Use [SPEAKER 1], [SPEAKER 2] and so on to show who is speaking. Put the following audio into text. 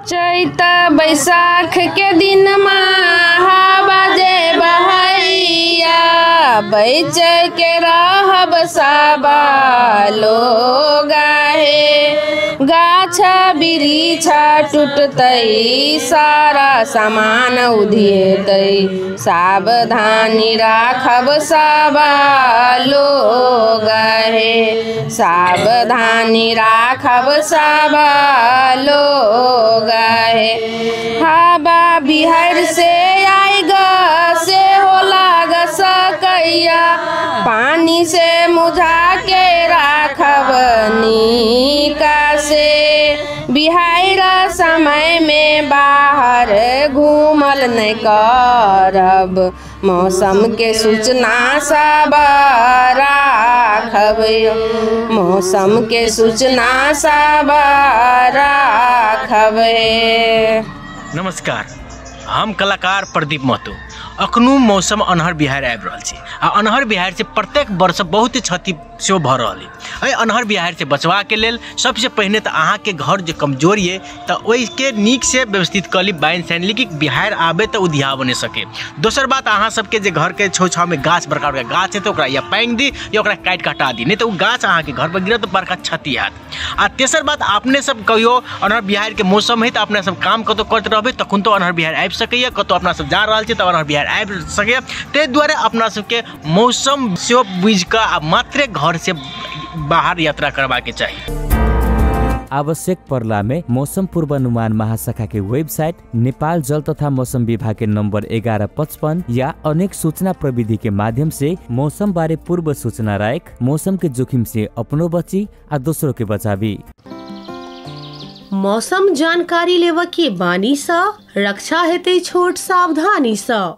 [SPEAKER 1] चैत बैसाख के दिन हवा जे बहैया, बैच के रहब सबा लोग हे। गाछ बिरिछ टूटतै, सारा सामान उधियतै, सावधानी राखब सबा लोग हे। सावधानी राखब सबा लोग हे। हवा बिहार से आई ग से हो लाग सकैया, पानी से मुझा के राखब नीका से। बिहार समय में बाहर घूमल नहीं करब, मौसम के सूचना सब राखब, मौसम के सूचना सब राखब।
[SPEAKER 2] नमस्कार, हम कलाकार प्रदीप महतो। अखनु मौसम अन्हर बिहार आबि रहल छै आ अन्हर बिहार से प्रत्येक वर्ष बहुत क्षति सेहो भऽ रहल अइ। एहि अन्हर बिहार से बचबाके लेल सबसे पहिने तऽ अहाँके घर जे कमजोर ये तऽ ओहिके नीकसँ व्यवस्थित कऽ ली, बान्हि छानि ली कि बिहार आबे तऽ उधिया नहि सके। दोसर बात, अहाँ सबके जे घरके छौ छावमे गाछ, बड़का बड़का गाछ है तऽ ओकरा या पाङि दी या ओकरा काटि कऽ हटा दी, नहि तऽ ओ गाछ अहाँके घर पर गिरत तऽ बड़का क्षति हैत। आ तेसर बात, अपने सब कहियो अन्हर बिहारके मौसम है तऽ अपने सब काम कतहु करैत रहबै तखन तऽ अन्हर बिहार आबि सकैए, कतहु अपना सब जा रहल छी तऽ अन्हर बिहार आबि सकैए। ताहि दुआरे अपना सबके मौसम सेहो बुझिकऽ आ मात्रे घरसँ बाहर यात्रा करबाके चाही।
[SPEAKER 3] आवश्यक पर्ला में मौसम पूर्वानुमान महाशाखा के वेबसाइट, नेपाल जल तथा मौसम विभाग के नंबर 1155 या अनेक सूचना प्रविधि के माध्यम से मौसम बारे पूर्व सूचना राख मौसम के जोखिम से अपनो बची आ दोसरों के बचावी।
[SPEAKER 4] मौसम जानकारी लेव के बानी सा रक्षा हेतै छोट सावधानी सा।